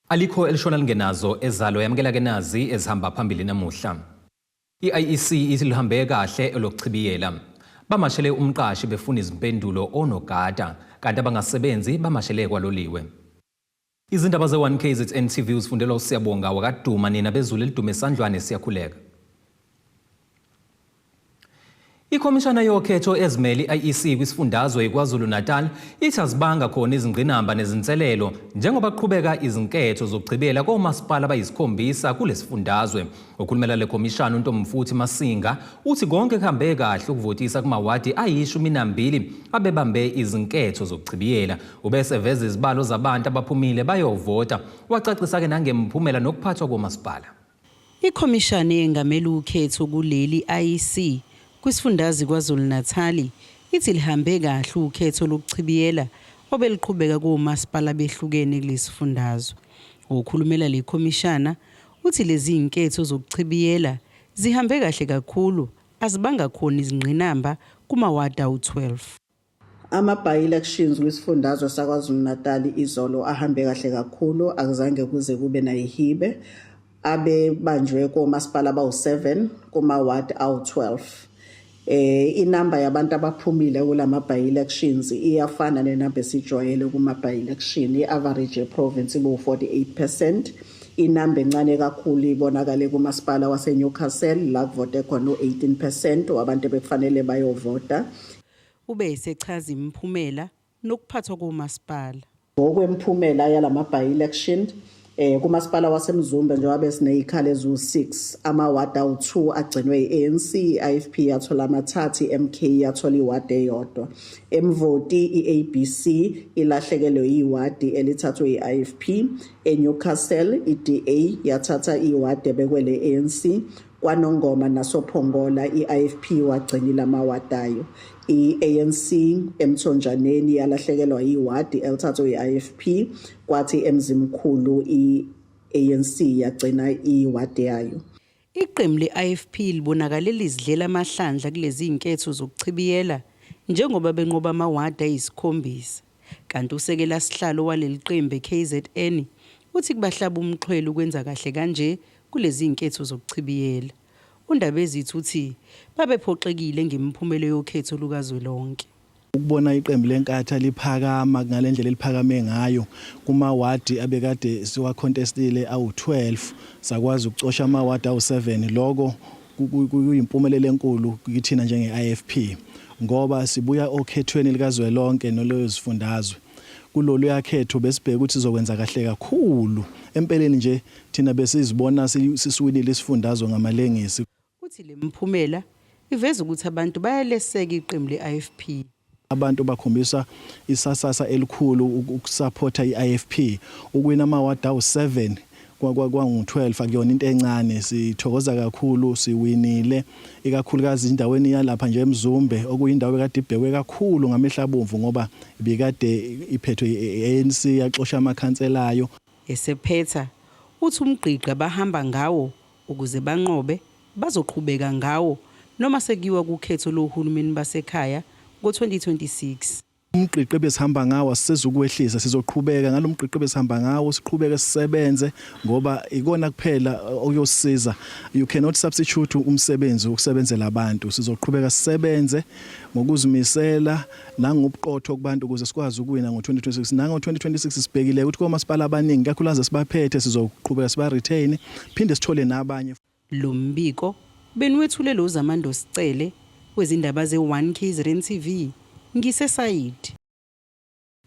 Alikho elishona lingenazo ezalo. Yamukela ke nazi ezihamba phambili namuhla. I-IEC ithi lihambe kahle elokuchibiyela. Bamashele umqashi befuna izimpendulo onogada, kanti abangasebenzi bamashele kwaloliwe. Izindaba ze-1 KZN TV uzifundelwa uSiyabonga wakaDuma. Nina bezulu elidume esandlwane, siyakhuleka. Ikhomishana yokhetho ezimele i-IEC kwisifundazwe iKwaZulu-Natal ithi azibanga khona izingqinamba nezinselelo njengoba kuqhubeka izinketho zokugqibela komasipala abayisikhombisa kulesifundazwe. Okhulumela le khomishana, uNtomfuthi Masinga, uthi konke kuhambe kahle ukuvotisa kumawadi ayi-12 abebambe izinketho zokuchibiyela. Ubese veza izibalo zabantu abaphumile bayovota, wacacisa-ke nangemphumela nokuphathwa komasipala. Ikhomishana eyengamele ukhetho kuleli, IEC, kwisifundazwe KwaZulu-Natali ithi lihambe kahle ukhetho lokuchibiyela obeluqhubeka komasipala behlukene kulesifundazwe. Okhulumela le khomishana uthi lezi zinketho zokuchibiyela zihambe kahle kakhulu, azibanga khona izingqinamba kumawadi awu-12. Ama-by-elections kwisifundazwe saKwaZulu-Natal izolo ahambe kahle kakhulu, akuzange kuze kube nayihibe. Abebanjwe komasipala abawu-7 kumawadi awu-12. Inamba yabantu abaphumile kulama by-elections iyafana nenamba esijwayele kuma by-election. I-average ye-province ibu-48%. Inamba encane kakhulu ibonakale kumasipala waseNewcastle, la kuvote khona u-18% wabantu ebekufanele bayovota. Ube esechaza imiphumela nokuphathwa komasipala. Ngokwemphumela yalama by-election, kumasipala waseMzumbe, njengoba besineyikhala eziwu-6, amawadi awu-2 agcinwe i-ANC, i-IFP yathola amathathu, i-MK yathola iwadi eyodwa. EMvoti i-ABC ilahlekelwe iwadi elithathwe i-IFP. ENewcastle i-DA yathatha iwadi ebekwe le-ANC. KwaNongoma nasoPhongola i-IFP wagcinile amawadi ayo. I-ANC eMthonjaneni yalahlekelwa iwadi elithathwe i-IFP, kwathi eMzimkhulu i-ANC yagcina iwadi yayo. Iqembu le-IFP libonakale lizidlela amahlandla kulezi zinketho zokuchibiyela njengoba benqoba amawadi ayisikhombisa. Kanti usekela sihlalo waleli qembu e-KZN uthi kubahlaba umxhwele ukwenza kahle kanje kulezi zinketho zokuchibiyela. UNdabezitha uthi babephoxekile ngemiphumela yokhetho lukazwelonke. Ukubona iqembu leNkatha liphakama ngalendlela eliphakame ngayo kumawadi abekade siwacontestile awu-12, sakwazi ukucosha amawadi awu-7, loko kuyimpumelelo enkulu kithina njenge-IFP, ngoba sibuya okhethweni likazwelonke nolozifundazwe. Kulolu yakhetho besibheka ukuthi sizokwenza kahle kakhulu. Empeleni nje thina besizibona sisiwinile isifundazwe ngamalengisi. Uthi le miphumela iveza ukuthi abantu bayaleseka iqembu le-IFP. Abantu bakhombisa isasasa elikhulu ukusupporta i-IFP. Ukuwina amawadi awu-7 kwangu-12 akuyona into encane. Sithokoza kakhulu, siwinile, ikakhulukazi endaweni yalapha nje eMzumbe, okuyindawo ekade ibhekwe kakhulu ngamehlo abomvu ngoba ibikade iphethwe i-ANC, yaxosha amakhansela ayo. Esephetha uthi umgqigqa bahamba ngawo ukuze banqobe bazoqhubeka ngawo noma sekuyiwa kukhetho lohulumeni basekhaya ngo-2026. Umgqigqo ebesihamba ngawo asisezukuwehlisa, sizoqhubeka ngalo mgqigqo ebesihamba ngawo, siqhubeke sisebenze ngoba ikona kuphela okuyosisiza. You cannot substitute umsebenzi, ukusebenzela abantu. Sizoqhubeka sisebenze ngokuzimisela nangobuqotho kubantu ukuze sikwazi ukuwina ngo-2026. Nango-2026 sibhekile ukuthi komasipala abaningi, kakhulukazi sibaphethe, sizoqhubeka siba retain, phinde sithole nabanye. Lo mbiko beniwethule uZamando Sicele wezindaba ze-1 KZN TV, ngiseSayidi.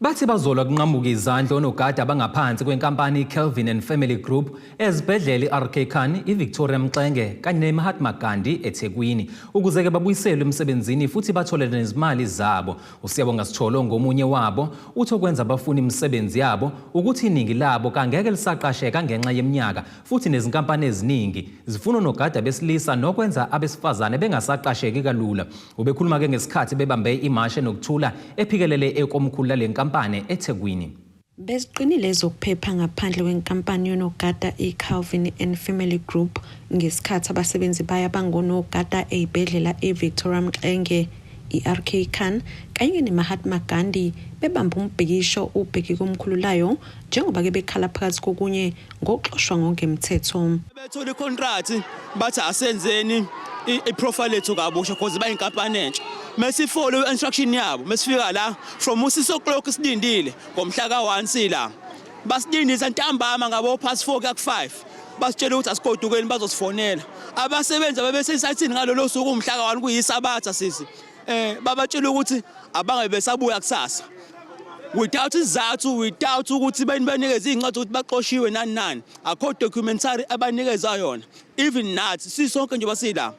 Bathi bazolwa kunqamuka izandla onogada abangaphansi kwenkampani Kelvin and Family Group ezibhedlela i-RK Khan, iVictoria Mxenge kanye neMahatma Gandhi eThekwini, ukuze-ke babuyiselwe emsebenzini futhi bathole nezimali zabo. USiyabonga Sitholo ngomunye wabo, uthi okwenza bafuna imisebenzi yabo ukuthi iningi labo kangeke lisaqasheka ngenxa yeminyaka, futhi nezinkampani eziningi zifuna onogada besilisa, nokwenza abesifazane bengasaqasheki kalula. Ubekhuluma-ke ngesikhathi bebambe imashe nokuthula ephikelele ekomkhulu lale nkampani eThekwini. Beziqinile ezokuphepha ngaphandle kwenkampani yonogada i-Calvin and Family Group ngesikhathi abasebenzi bayo abangonogada ey'bhedlela i-Victoria Mxenge, i-RK Khan kanye neMahatma Gandhi bebamba umbhikisho ubheke komkhululayo njengoba-ke bekhala phakathi kokunye ngokuxoshwa ngokungemthetho. Bethola i-contract bathi asenzeni i-profile yethu kabusha because bayinkampani entsha. Mesifollow i-instruction yabo, mesifika la from u-6 o'clock silindile ngomhla ka-1 sila. Basilindisa ntambama ngabo past 4 kuya ku-5. Basitshela ukuthi asigodukeni bazosifonela. Abasebenzi ababesesayithini ngalolo suku umhla ka-1 kuyisabatha sisi. Babatshela ukuthi abangabe besabuya kusasa. Without isizathu, without ukuthi banikeze iy'ncwadi ukuthi baxoshiwe nani nani, akho documentary abanikeza yona. Even nathi sisonke njengoba sila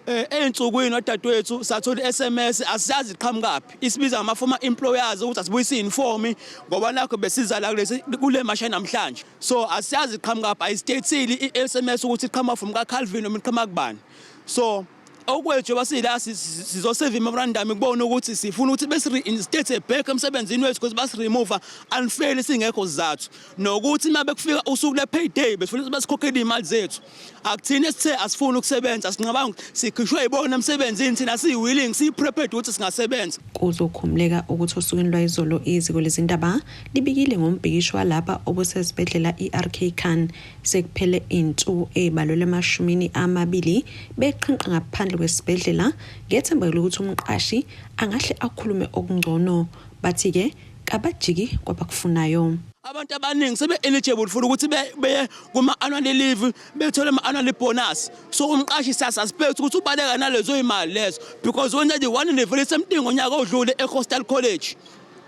ey'nsukwini odadewethu sathola i-SMS, asiyazi iqhamukaphi, isibiza ngama-former employers ukuthi asibuyise i-uniform ngoba nakho besiza la kulesi kule masha namhlanje. So asiyazi iqhamukaphi, ayistatile i-SMS ukuthi iqhamuka from ka-Calvin noma iqhamuka kubani. So okwethu njengoba sila sizoseva i-memorandum kubona ukuthi sifuna ukuthi besi-reinstate back emsebenzini wethu because basi-remove unfairly singekho sizathu, nokuthi uma bekufika usuku le-payday besifuna ukuthi basikhokhele iy'mali zethu. Akuthini esithe asifuni ukusebenza, sinqabanga sikhishwe yibona emsebenzini, thina siyi-willing, siyi-prepared ukuthi singasebenza. Kuzokhumuleka ukuthi osukwini lwayizolo iziko lezindaba libikile ngombhikisho walapha obusesibhedlela i-RK Khan. Sekuphele insuku ey'balelwa ema-20 beqhinqa ngaphandle kwesibhedlela ngethemba lokuthi umqashi angahle akhulume okungcono. Bathi-ke kabajiki kwabakufunayo. Abantu abaningi sebe-eligible for ukuthi beye kuma-annual leave, bethole ama-annual bonus. So umqashi siyasuspect ukuthi ubaleka nalezo y'mali lezo because wenza the one and the very same thing ngonyaka odlule e-Coastal College,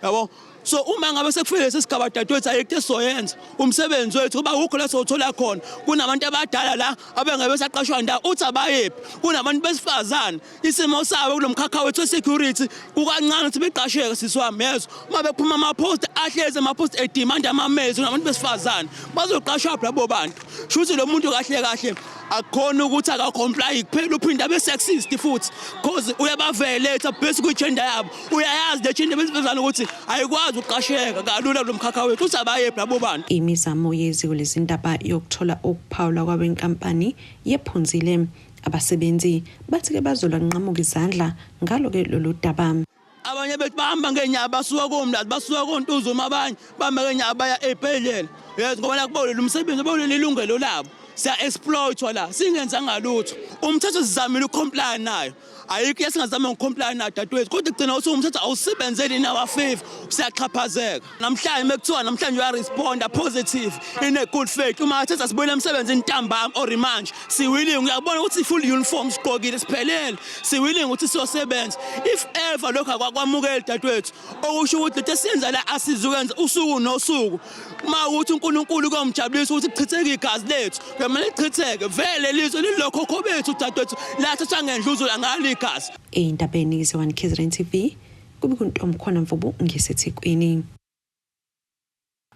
yabo. So uma ngabe sekufike lesi sigaba, dadewethu, ayikho into esizoyenza. Umsebenzi wethu kuba kukho la sowuthola khona kunabantu abadala la abengeke besaqashwa ndawo, uthi abayephi? Kunabantu besifazane, isimo sabo kulo mkhakha wethu we-security kukancane ukuthi beqasheke, sisi wami, yezwa. Uma bephuma ama-post, ahlezi ama-post edimanda ama-males, kunabantu besifazane, bazoqashwa phi labo bantu? Shuthi lo muntu kahle kahle akukhona ukuthi akacomply kuphela, uphinde abe sexist futhi cause uyabaviolate based kwi-gender yabo. Uyayazi le gender besifazane ukuthi ayikwazi ukuqasheka kalula kulo mkhakha wethu, uthi abayephi labo bantu? Imizamo yeziko lezindaba yokuthola ukuphawula kwabenkampani yephunzile. Abasebenzi bathi-ke bazolwa nqamuka izandla ngalo-ke lolu daba. Abanye bethu bahamba ngeenyawo, basuka koMlazi, basuka koNtuzuma, abanye bahamba ngeenyawo baya ey'bhedlela, yes, ngoba nakubolele umsebenzi, bolele ilungelo labo. Siya-exploitwa la singenzanga lutho. Umthetho sizamile ukucomply nayo, ayikho esingazama ukucomply nayo, dadewethu, kodwa kugcina ukuthi umthetho awusebenzeli in our favor, siyaxhaphazeka. Namhlanje mekuthiwa namhlanje uyaresponda positive in a good faith, uma athetha sibuyele emsebenzini ntambama or manje, siwilling. Uyabona ukuthi full uniform sigqokile, siphelele, siwilling ukuthi siyosebenza. If ever lokho akwakwamukeli, dadewethu, okusho ukuthi lento esiyenza la asizukenza usuku nosuku. Uma ukuthi uNkulunkulu kuyomjabulisa ukuthi kuchitheke igazi lethu, kuyamele lichitheke vele lizwe lilokhokho bethu, dadewethu, lathathwa ngendluzula ngalo igazi. Ey'ndabeni ze-1 KZN TV, kube kuntomkhona Mvubu ngiseThekwini.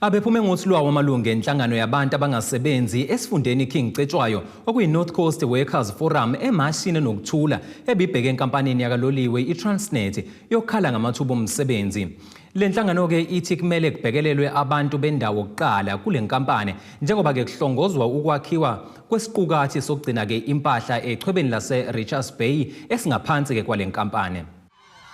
Abephume ngothi lwawo amalungu enhlangano yabantu abangasebenzi esifundeni King Cetshwayo, okuyi-North Coast Workers Forum, emashini nokuthula ebibheke enkampanini yakaloliwe i-Transnet yokukhala ngamathuba omsebenzi. Le nhlangano-ke ithi kumele kubhekelelwe abantu bendawo kuqala kule nkampani njengoba-ke kuhlongozwa ukwakhiwa kwesiqukathi sokugcina-ke impahla echwebeni lase-Richards Bay esingaphansi-ke kwale nkampani.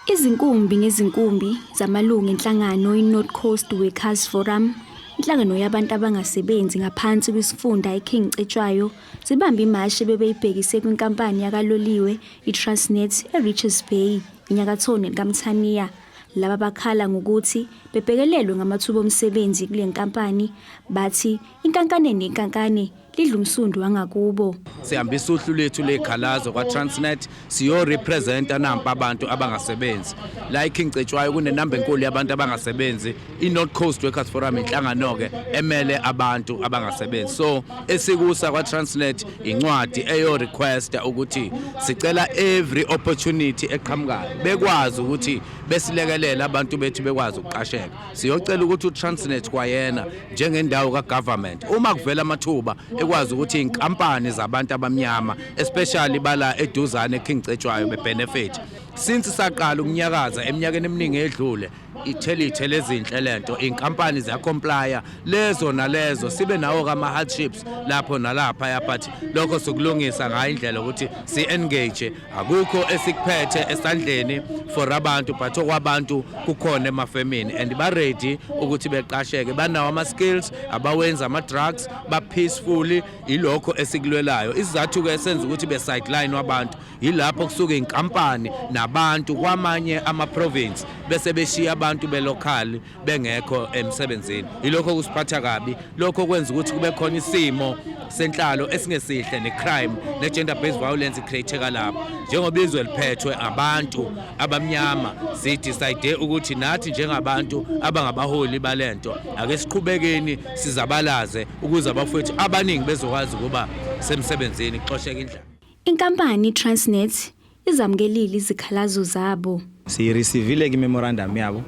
Izinkumbi ngezinkumbi zamalungu enhlangano i-North Coast Workers Forum, inhlangano yabantu abangasebenzi ngaphansi kwesifunda iKing Cetshwayo, zibambe imashi bebeyibhekise kwinkampani yakaloliwe i-Transnet e-Richards Bay, enyakathoni kaMthaniya. Laba bakhala ngokuthi bebhekelelwe ngamathuba omsebenzi kule nkampani, bathi inkankane nenkankane lidla umsundu wangakubo. Sihambisa uhlu lethu ley'khalazo kwa-Transnet, siyorepresenta nampa abantu abangasebenzi la iKing Cetshwayo. Kunenamba enkulu yabantu abangasebenzi. I-North Coast Workers Forum inhlangano-ke emele abantu abangasebenzi, so esikusa kwa-Transnet incwadi eyo-requesta ukuthi sicela every opportunity eqhamukayo bekwazi ukuthi besilekelele, abantu bethu bekwazi ukuqasheka. Siyocela ukuthi u-Transnet kwayena njengendawo ka-government, uma kuvela amathuba, ekwazi ukuthi iy'nkampani zabantu abamnyama, especially bala eduzane eKing Cetshwayo, bebenefit. Since saqala ukunyakaza eminyakeni eminingi edlule, ithela iy'thelo ezinhle lento, iy'nkampani ziya-complya lezo nalezo, sibe nawo ama-hardships lapho nalaphaya, but lokho sikulungisa ngayo indlela ukuthi si-engage. Akukho esikuphethe esandleni for abantu, but okwabantu kukhona emafemini and ba-ready ukuthi beqasheke, banawo ama-skills, abawenza ama-drugs, ba-peacefully. Ilokho esikulwelayo. Isizathu-ke esenza ukuthi be-sideline abantu yilapho kusuke inkampani nabantu kwamanye ama-province bese beshiya abantu be-local bengekho emsebenzini. Yilokho kusiphatha kabi, lokho kwenza ukuthi kube khona isimo senhlalo esingesihle, ne-crime ne-gender based violence i-create-eka lapho. Njengoba izwe liphethwe abantu abamnyama, si-decide ukuthi nathi njengabantu abangabaholi balento ake siqhubekeni sizabalaze ukuze abafowethu abaningi bezokwazi ukuba semsebenzini, kuxosheke indlala. Inkampani Transnet izamukelile izikhalazo zabo. Siyi-receivile ke memorandum yabo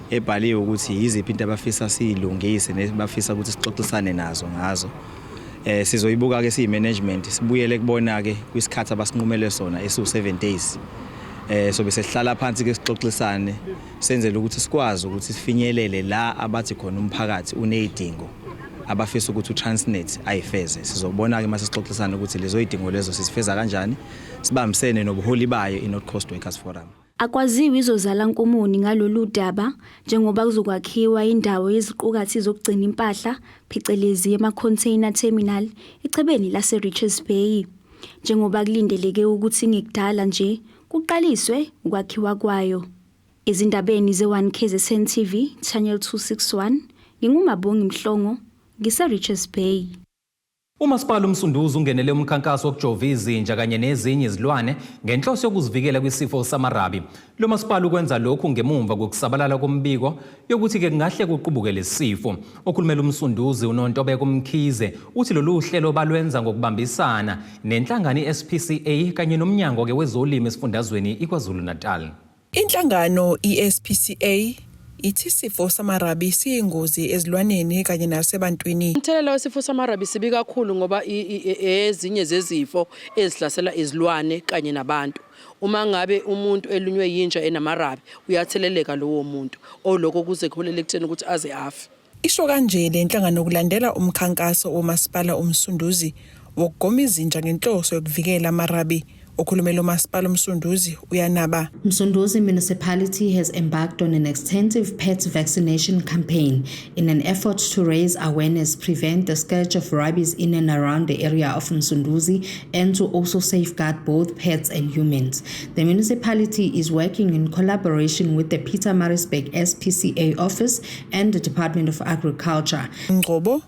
ebhaliwe ukuthi yiziphi into abafisa siyilungise nebafisa ukuthi sixoxisane nazo ngazo. Sizoyibuka ke siyi-management, sibuyele kubona ke kwisikhathi abasinqumele sona esiwu 7 days. Sobe sesihlala phansi ke sixoxisane, senzele ukuthi sikwazi ukuthi sifinyelele la abathi khona umphakathi unezidingo abafisa ukuthi uTransnet ayifeze. Sizobona ke mase sixoxisana ukuthi lezo zidingo lezo sisifeza kanjani, sibambisene nobuholi bayo iNorth Coast Workers Forum. Akwaziwa izozala nkomoni ngalolu daba njengoba kuzokwakhiwa indawo yeziqukathi zokugcina impahla, phecelezi ema-container terminal, echwebeni lase-Richards Bay. Njengoba kulindeleke ukuthi ngekudala nje kuqaliswe ukwakhiwa kwayo. Ezindabeni ze-1 KZN TV, Channel 261, nginguMabongi Mhlongo, ngise-Richards Bay. Umasipala uMsunduzi ungenele umkhankaso wokujova izinja kanye nezinye izilwane ngenhloso yokuzivikela kwisifo samarabi. Lo masipala ukwenza lokhu ngemumva kokusabalala kombiko yokuthi-ke kungahle kuqubuke lesi sifo. Okhulumela uMsunduzi uNontobeko Mkhize uthi lolu hlelo balwenza ngokubambisana nenhlangano i-SPCA kanye nomnyango-ke wezolimo esifundazweni iKwaZulu-Natal. Inhlangano i-SPCA ithi isifo samarabi siyingozi ezilwaneni kanye nasebantwini. Umthelela wesifo samarabi sibi kakhulu ngoba ezinye zezifo ezihlasela izilwane kanye nabantu. Uma ngabe umuntu elunywe yinja enamarabi, uyatheleleka lowo muntu. Oloko kuze kuholele ekutheni ukuthi aze afe. Isho kanje le nhlangano kulandela umkhankaso womasipala uMsunduzi wokugoma izinja ngenhloso yokuvikela amarabi. Okhulumela umasipala uMsunduzi uyanaba. Msunduzi Municipality has embarked on an extensive pet vaccination campaign in an effort to raise awareness, prevent the scourge of rabies in and around the area of Msunduzi, and to also safeguard both pets and humans. The municipality is working in collaboration with the Pietermaritzburg SPCA office and the Department of Agriculture. Ngcobo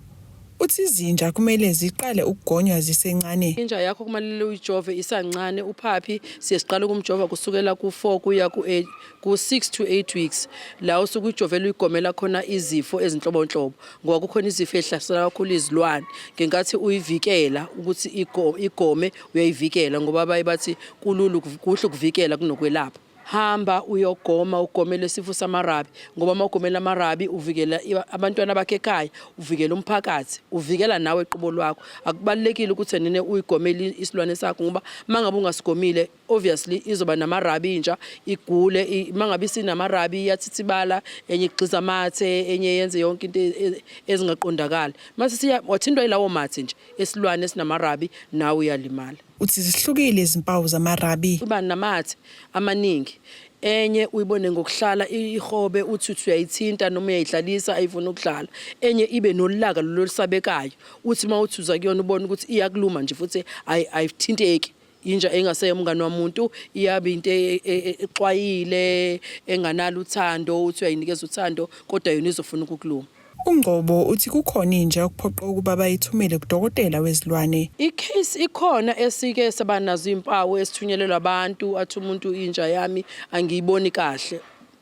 uthi izinja kumele ziqale ukugonywa zisencane. Inja yakho kumele uyijove isancane. U-puppy siye siqale ukumjova kusukela ku-4 kuya ku-8, ku-6 to 8 weeks, la usuke uyijovela, uyigomela khona izifo ezinhlobonhlobo, ngoba kukhona izifo ezihlasela kakhulu izilwane. Ngenkathi uyivikela ukuthi igome, uyayivikela, ngoba baye bathi kulula kuhle ukuvikela kunokwelapha. Hamba uyogoma, ugomele isifo samarabi, ngoba uma ugomela amarabi uvikela abantwana bakhe ekhaya, uvikela umphakathi, uvikela nawe qobo lwakho. Akubalulekile ukuthi nene uyigomele isilwane sakho, ngoba uma ngabe ungasigomile, obviously izoba namarabi inja, igule. Uma ngabe isinamarabi iyathithibala, enye igxiza amathe, enye yenze yonke into ezingaqondakali. Mase siya wathintwa yilawo mathe nje esilwane esinamarabi, nawe uyalimala. Uthi zihlukile izimpawu zamarabi. Uba namathe amaningi. Enye uyibone ngokuhlala ihobe, uthi uthi uyayithinta noma uyayidlalisa, ayifuna ukudlala. Enye ibe nolaka lolu olusabekayo, uthi uma uthi uza kuyona ubone ukuthi iyakuluma nje futhi ayithinteki. Inja engaseyomngani wamuntu iyabe into exwayile, enganalo uthando. Uthi uyayinikeza uthando kodwa yona izofuna ukukuluma. UNgcobo uthi kukhona inja okuphoqa ukuba bayithumele kudokotela wezilwane. I-case ikhona esike saba nazo impawu esithunyelelwa abantu, athi umuntu inja yami angiyiboni kahle.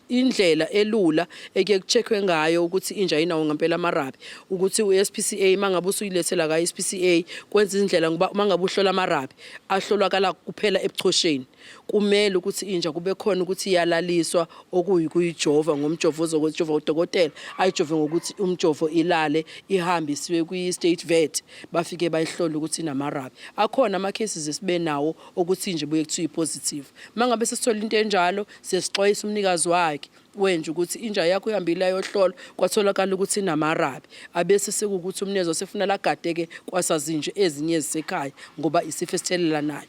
Indlela elula ekuye ku-check-we ngayo ukuthi inja inawo ngempela amarabi, ukuthi u-SPCA, mangabe usuyilethela ka-SPCA, kwenza indlela, ngoba mangabe uhlola amarabi ahlolwakala kuphela ebuchosheni. Kumele ukuthi inja kube khona ukuthi iyalaliswa okuyikuyijova ngomjovo ozokujova udokotela ayijove ngokuthi umjovo ilale ihambe isiwe kwi-state vet bafike bayihlole ukuthi inamarabi. Akhona ama-cases esibe nawo okuthi inja ibuye kuthiwa i-positive. Uma ngabe sesithola into enjalo siyasixwayisa umnikazi wakhe wenja ukuthi inja yakho ihambile ayohlolwa kwatholakala ukuthi inamarabi abese sekuwukuthi umnikazi wasefuna lagade-ke kwasazinje ezinye ezisekhaya ngoba isifo esithelelanayo.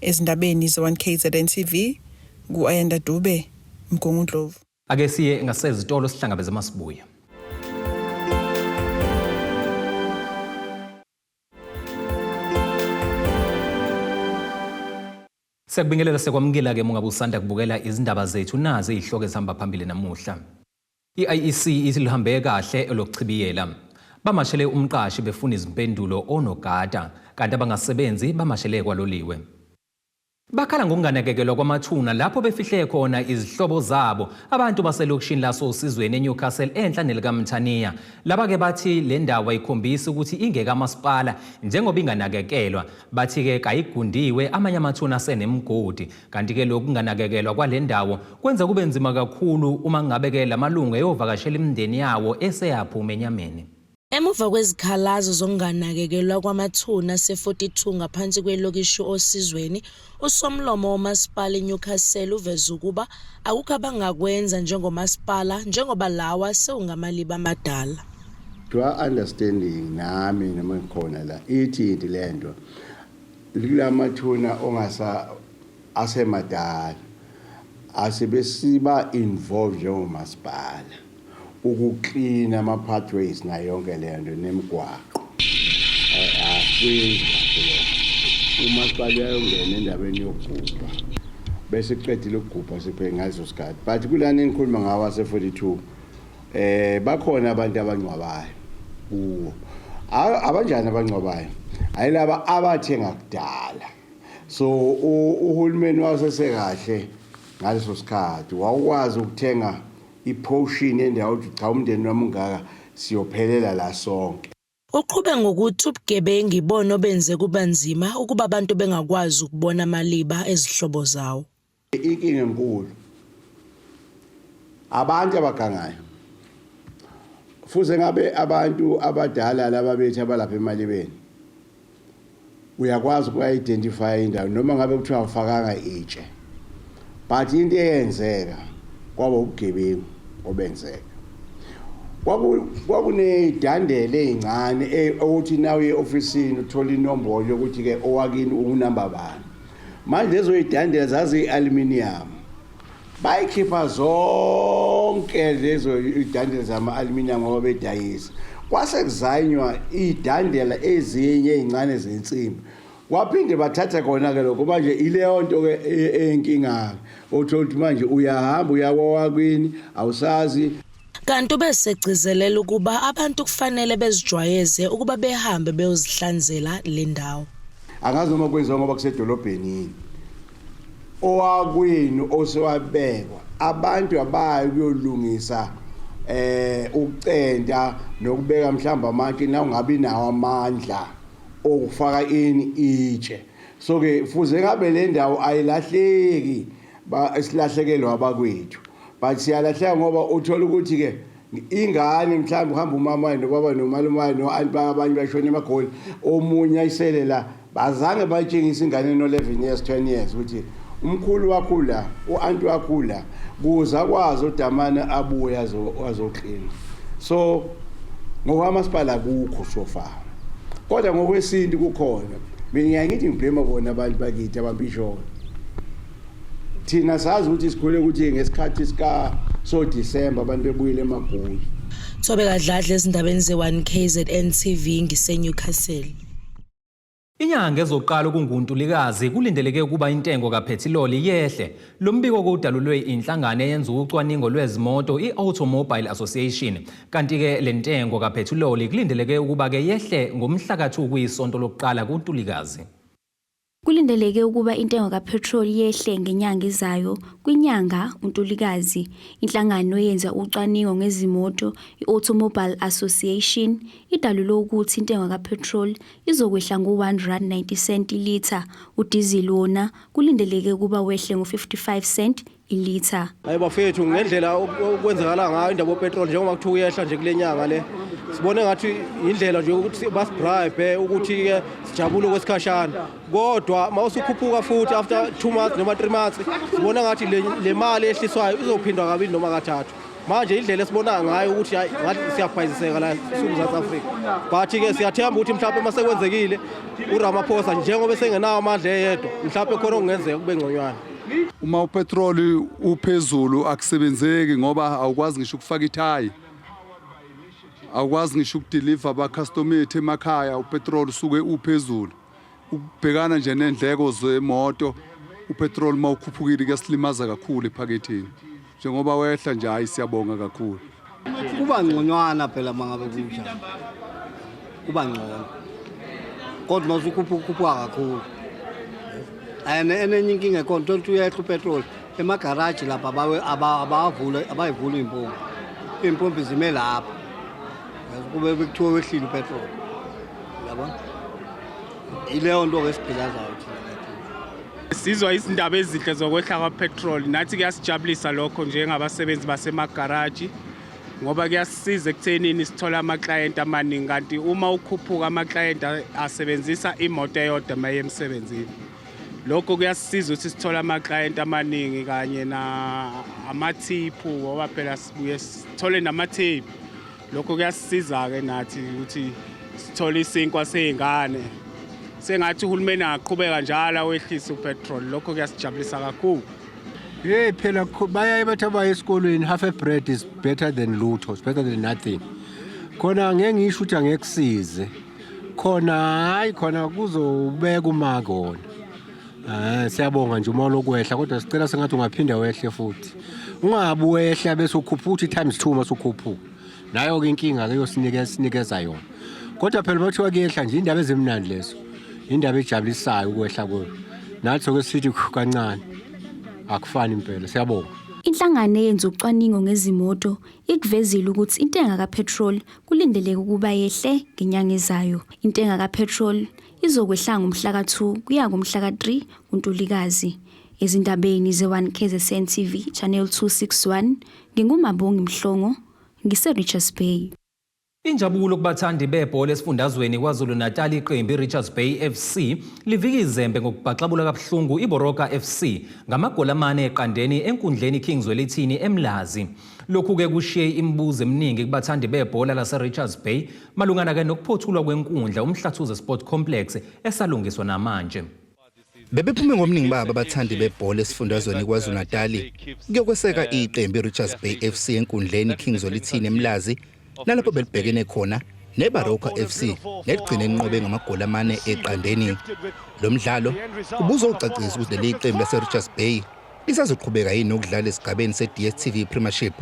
Ezindabeni ze-1KZN TV, ngu-Ayanda Dube, Mgungundlovu. Ake siye ngasezitolo sihlangabeze masibuya. Siyakubingelela sekwamukela-ke mungabe usanda kubukela izindaba zethu nazi izihloko ezihamba phambili namuhla. I-IEC ithi luhambe kahle elokuchibiyela. Bamashele umqashi befuna izimpendulo onogada kanti abangasebenzi bamashele kwaloliwe. Bakhala ngokunganakekelwa kwamathuna lapho befihle khona izihlobo zabo abantu baselokishini lasoSizweni eNewcastle enhla nelikaMthaniya. Laba-ke bathi le ndawo ayikhombisi ukuthi ingekamasipala njengoba inganakekelwa. Bathi-ke kayigundiwe amanye amathuna asenemigodi. Kanti-ke lokhu kunganakekelwa kwale ndawo kwenza kube nzima kakhulu uma ngabe-ke la malungu eyovakashela imindeni yawo eseyaphuma enyameni. Emuva kwezikhalazo zokunganakekelwa kwamathuna ase-42 ngaphansi kwelokishi Osizweni, uSomlomo woMasipala iNewcastle uveze ukuba akukho abangakwenza njengomasipala njengoba lawa sewungamaliba amadala. To our understanding nami noma ngikhona la ithi into lento kulamathuna ongasa asemadala asebesiba involved njengomasipala ukuklina ama-pathways nayo yonke le nto nemigwaqo akwenzi kahle lokho umasipala uyayongena endabeni yokugubha bese kuqedile ukugubha sipheke ngaleso sikhathi but kulana engikhuluma ngawo ase-42 eh bakhona abantu abangcwabayo kuwo abanjani abangcwabayo ayilaba abathenga kudala so uhulumeni wasesekahle ngaleso sikhathi wawukwazi ukuthenga iportion yendawo ukuthi cha umndeni wami ungaka siyophelela la sonke. Uqhube ngokuthi ubugebengu ibona obenze kuba nzima ukuba abantu bengakwazi ukubona amaliba ezihlobo zawo. Inkinga enkulu abantu abagangayo fuze ngabe abantu abadala laba bethu abalapha emalibeni uyakwazi uku-identify indawo noma ngabe kuthiwa awufakanga itshe but into eyenzeka kwaba ubugebengu obenzeka kwakuney'dandela ey'ncane e, okuthi na uye e-ofisini uthola inombolo yokuthi-ke owakini unamba bani manje lezo y'dandela zaziyi-aluminium bayikhipha zonke lezo idandela zama-aluminium ngoba bedayisa kwase kuzanywa iy'dandela ezinye ey'ncane zensimbi kwaphinde bathatha khona-ke lokho manje ileyo nto-ke eyinkinga-ke othola ukuthi manje uyahamba uyakowakwini awusazi. Kanti ubesegcizelela ukuba abantu kufanele bezijwayeze ukuba behambe beyozihlanzela le ndawo. Angazi noma kwenziwa ngoba kusedolobheni yini. Owakwenu osewabekwa abantu abayi kuyolungisa eh ukucenta nokubeka mhlawumbe amatshe na ungabi nawo amandla okufaka ini itshe so ke fuze ngabe le ndawo ayilahleki silahlekelwa abakwethu but siyalahleka ngoba uthola ukuthi ke ingane mhlawumbe uhamba umama wayo nobaba nomalume wayo no-anti abanye bashona emagoli omunye ayisele la bazange bayitshengise ingane no-11 years 10 years ukuthi umkhulu wakhula u-anti wakhula kuze akwazi udamane abuye azoklina so ngokwamasipala akukho so far kodwa ngokwesintu kukhona mina ngiyaye ngithi ngiblame bona abantu bakithi abampisholo Thina sazi ukuthi sikhule ukuthi ngesikhathi sika so December abantu bebuyile emaGoli. Thobeka Dladla ezindabeni ze-1 KZN TV ngiseNewcastle. Inyanga ezoqala okunguNtulikazi kulindeleke ukuba intengo kaphethiloli yehle. Lo mbiko kudalulwe inhlangano eyenza ucwaningo lwezimoto i-Automobile Association. Kanti-ke le ntengo kaphethiloli kulindeleke ukuba-ke yehle ngomhla ka-2 kuyisonto lokuqala kuNtulikazi. Kulindeleke ukuba intengo kaphethroli yehle ngenyanga ezayo kwinyanga uNtulikazi. Inhlangano eyenza ucwaningo ngezimoto i-Automobile Association idalule ukuthi intengo kaphethroli izokwehla ngo-R1.90 ilitha. Udizili wona kulindeleke ukuba wehle ngo-55 cent ilitha. Hayi bafethu, ngendlela okwenzakala ngayo indaba yopetrol, njengoba kuthiwa uyehla nje kule nyanga le, sibone ngathi indlela nje ukuthi basibribe ukuthi-ke sijabule okwesikhashana, kodwa uma usukhuphuka futhi after 2 months noma 3 months, sibona ngathi le mali ehliswayo izophindwa kabili noma kathathu. Manje indlela esibona ngayo ukuthi hayi, ngathi siyabhayiziseka la sikumzantsi Afrika, but-ke siyathemba ukuthi mhlawumpe uma sekwenzekile uRamaphosa, njengoba esengenawo amandla eyedwa, mhlawumpe khona okungenzeka kube ngconywana. Uma upetroli uphezulu akusebenzeki, ngoba awukwazi ngisho ukufaka ithayi, awukwazi ngisho ukudeliver abacustomer ethu emakhaya. Upetroli usuke uphezulu, ukubhekana nje nendleko zemoto. Upetroli uma ukhuphukile kuyasilimaza kakhulu ephaketheni. Njengoba wehla nje, hayi, siyabonga kakhulu. Kuba ngconywana phela uma ngabe kunjalo, kuba ngcono, kodwa uma usukhuphuka kakhulu. And enenye inkinga ekhona, thola ukuthi uyehla upetroli, emagaraji lapha abawavule, abayivula iy'mpompi, iy'mpompi zime lapha kube bekuthiwa wehlile upetroli, yabona? Ileyo nto-ke esigqilazayo thina. Sizwa izindaba ezinhle zokwehla kwapetrol. Nathi kuyasijabulisa lokho njengabasebenzi basemagaraji, ngoba kuyasisiza ekuthenini sithole amaklayenti amaningi, kanti uma ukhuphuka amaklayenti asebenzisa imoto eyodwa uma emsebenzini. Lokho kuyasisiza ukuthi sithole amaklayenti amaningi kanye na amathiphu, ngoba phela sibuye sithole namathiphu. Lokho kuyasisiza-ke nathi ukuthi sithole isinkwa sey'ngane. Sengathi uhulumeni angaqhubeka njalo awehlise upetrol, lokho kuyasijabulisa kakhulu. Hey phela bayaye bathi abaye esikolweni, half a bread is better than lutho, it's better than nothing. Khona ngeke ngisho ukuthi angekusize. Khona hayi, khona kuzobeka uma kona. Siyabonga nje uma lokwehla, kodwa sicela sengathi ungaphinda wehle futhi. Ungabi wehla bese ukhuphuka times 2 masukhuphuka. Nayo ke inkinga ke yosinikeza sinikeza yona. Kodwa phela bathiwa kuyehla nje, indaba ezimnandi lezo. Indaba ejabulisayo ukwehla kuyo. Nathi soke sithi kancane. Akufani impela, siyabonga. Inhlangano eyenza ucwaningo ngezimoto ikuvezile ukuthi intenga kapetrol kulindeleke ukuba yehle ngenyanga ezayo. Intenga kapetrol izokwehla ngomhla ka-2 kuya kumhla ka-3 kuNtulikazi. Ezindabeni ze-1 KZN TV Channel 261, nginguMabongi Mhlongo, ngise-Richards Bay. Injabulo kubathandi bebhola esifundazweni KwaZulu-Natal. Iqembu iRichards Bay FC livika izembe ngokubhaxabula kabuhlungu iBoroka FC ngamagoli 4-0 enkundleni King Zwelithini eMlazi. Lokhu-ke kushiye imibuzo eminingi kubathandi bebhola lase-Richards Bay malungana-ke nokuphothulwa kwenkundla uMhlathuze Sport Complex esalungiswa namanje. Bebephume ngobuningi babo abathandi bebhola esifundazweni KwaZulu-Natali kuyokweseka iqembu iRichards Bay FC enkundleni King Zwelithini eMlazi, nalapho belibhekene khona neBaroka FC neligcine linqobe ngamagoli 4-0. Lo mdlalo ubuzocacisa ukuthi leli qembu lase-Richards Bay lisazoqhubeka yini nokudlala esigabeni se-DStv Premiership,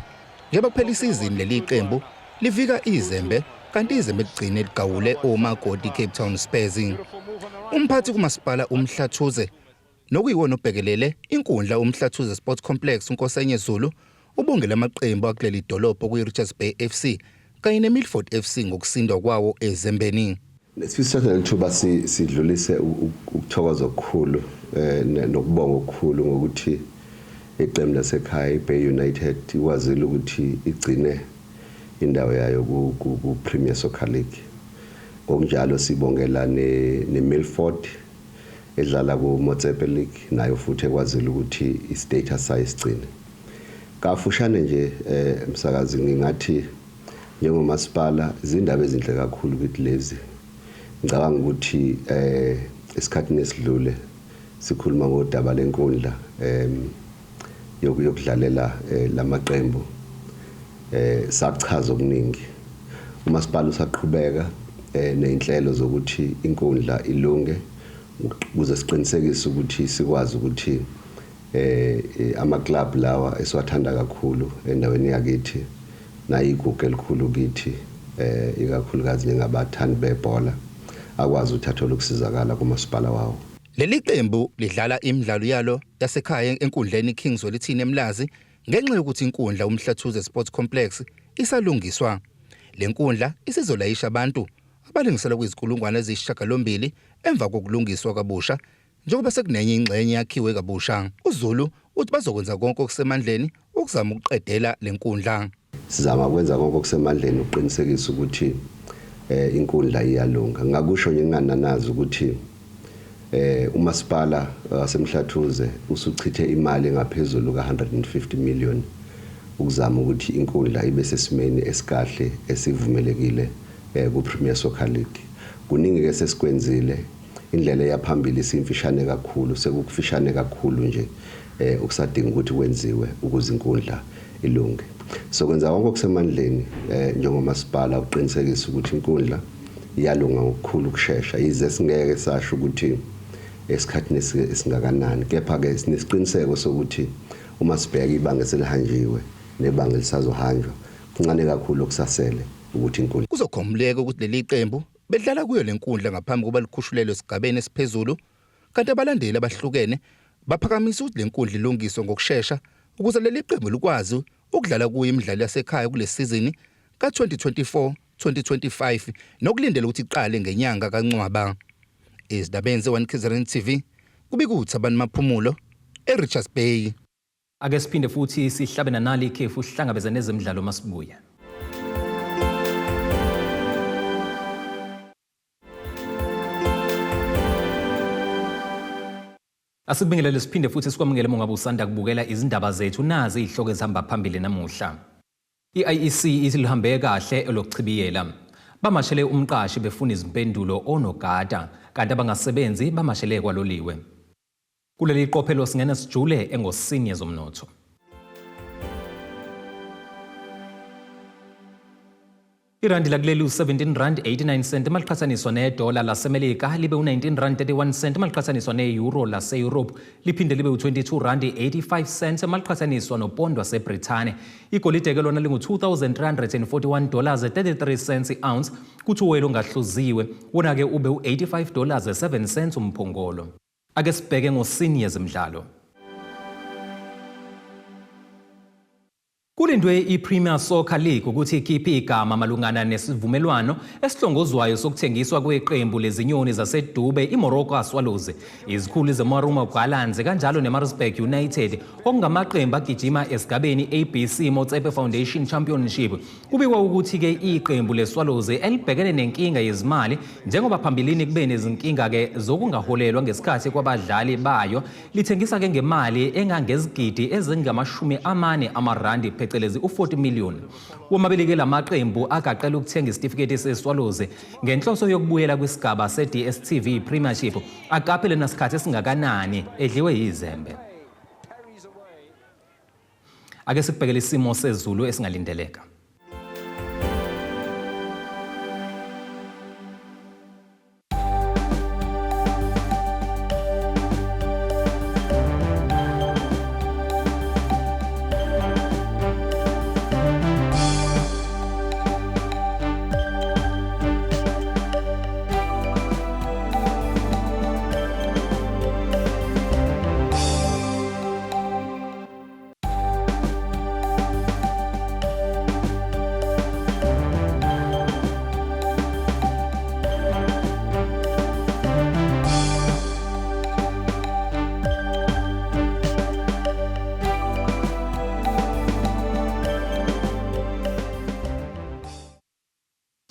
njengoba kuphela isizini leli qembu livika izembe, kanti izembe ligcine ligawule omakoti Cape Town Spurs. Umphathi kumasipala uMhlathuze, nokuyiwona obhekelele inkundla uMhlathuze Sports Complex, uNkosenye Zulu, ubongela amaqembu akuleli dolobha kuyi-Richards Bay FC kanye ne-Milford FC ngokusindwa kwawo ezembeni. Sifisa sithathe lithuba sidlulise ukuthokoza okukhulu nokubonga okukhulu ngokuthi iqembu lasekhaya iBay United ikwazile ukuthi igcine indawo yayo ku Premier Soccer League. Ngokunjalo sibongela ne Milford edlala ku Motsepe League, nayo futhi ekwazile ukuthi istatus sayo sigcine. Kafushane nje, msakazi, ngingathi njengomasipala izindaba ezinhle kakhulu kithi lezi. Ngicabanga ukuthi esikhathini esidlule sikhuluma ngodaba lenkundla yokudlalela lamaqembu, sachaza okuningi. Umasipala usaqhubeka nezinhlelo zokuthi inkundla ilunge ukuze siqinisekise ukuthi sikwazi ukuthi ama club lawa esiwathanda kakhulu endaweni yakithi nayigugu elikhulu kithi, ikakhulukazi njengabathandi bebhola, akwazi ukuthi athole ukusizakala kumasipala wawo. Leli qembu lidlala imidlalo yalo yasekhaya enkundleni iKing Zwelithini eMlazi ngenxa yokuthi inkundla uMhlathuze Sports Complex isalungiswa. Le nkundla isizolayisha abantu abalingiselwa kwizinkulungwane eziyisishiyagalombili emva kokulungiswa kabusha njengoba sekunenye ingxenye yakhiwe kabusha. UZulu uthi bazokwenza konke okusemandleni ukuzama ukuqedela le nkundla. Sizama ukwenza konke okusemandleni ukuqinisekisa ukuthi eh inkundla iyalunga. Ngakusho nje ngingananazi ukuthi eh umasipala waseMhlathuze usuchithe imali engaphezulu ka-150 million ukuzama ukuthi inkundla ibe sesimeni esikahle esivumelekile eh ku-Premier Soccer League. Kuningi ke sesikwenzile indlela eyaphambili isimfishane kakhulu sekukufishane kakhulu nje eh okusadinga ukuthi kwenziwe ukuze inkundla ilunge. Sokwenza konke okusemandleni eh njengomasipala ukuqinisekisa ukuthi inkundla iyalunga ngokukhulu ukushesha yize singeke sasho ukuthi esikhathini esingakanani kepha ke sinesiqiniseko sokuthi uma sibheka ibanga eselihanjiwe nebanga elisazohanjwa kuncane kakhulu okusasele ukuthi inkundla Kuzokhumbuleka ukuthi leli qembu bedlala kuyo le nkundla ngaphambi kokuba likhushulelwe esigabeni esiphezulu kanti abalandeli abahlukene baphakamisa ukuthi le nkundla ilungiswe ngokushesha ukuze leli qembu likwazi ukudlala kuyo imidlalo yasekhaya kule sizini ka-2024 2025 nokulindela ukuthi iqale ngenyanga kaNcwaba. Ezindabeni ze-1 KZN TV kubika uThabani Maphumulo eRichards Bay. Ake siphinde futhi sihlabe nanali ikhefu sihlangabeze nezemidlalo masibuya. Asikubingelele siphinde futhi sikwamukele uma ungabe usanda kubukela izindaba zethu nazi izihloko ezihamba phambili namuhla. I-IEC ithi luhambe kahle elokuchibiyela. Bamashele umqashi befuna izimpendulo onogada kanti abangasebenzi bamashele kwaloliwe. Kuleli qophelo singena sijule engosini yezomnotho. Irandi lakuleli u-17 rand 89 cent maliqhathaniswa nedola laseMelika libe u-19 rand 31 cent maliqhathaniswa ne-euro lase-Europe liphinde libe u-22 rand 85 cent maliqhathaniswa nopondo waseBrithani. Igolide-ke lona lingu-2341 dollars 33 cents i-ounce kuthi uwoyela ongahluziwe wona-ke ube u-85 dollars 7 cents umphongolo. Ake sibheke ngosini yezemidlalo. Kulindwe i-Premier Soccer League ukuthi ikhiphe igama malungana nesivumelwano esihlongozwayo sokuthengiswa kweqembu lezinyoni zaseDube iMoroka Swallows. Izikhulu zeMarumo Gallants kanjalo neMaritzburg United okungamaqembu agijima esigabeni ABC Motsepe Foundation Championship. Kubikwa ukuthi-ke iqembu leSwallows elibhekene nenkinga yezimali njengoba phambilini kube nezinkinga-ke zokungaholelwa ngesikhathi kwabadlali bayo lithengisa-ke ngemali engangezigidi ezingamashumi amane amarandi phecelezi u-40 million. Womabili-ke la maqembu agaqela ukuthenga isitifiketi seSwallows ngenhloso yokubuyela kwisigaba se-DStv Premiership aqaphele nasikhathi esingakanani edliwe yizembe. Ake sikubhekele isimo sezulu esingalindeleka.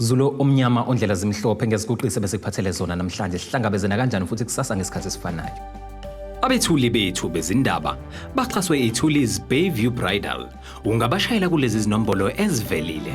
Zulu omnyama ondlela zimhlophe ngeziguqise besikuphathele zona namhlanje sihlangabezana kanjani futhi kusasa ngesikhathi esifanayo. Abethuli bethu bezindaba baxhaswe iThuli's Bayview Bridal. Ungabashayela kulezi zinombolo ezivelile.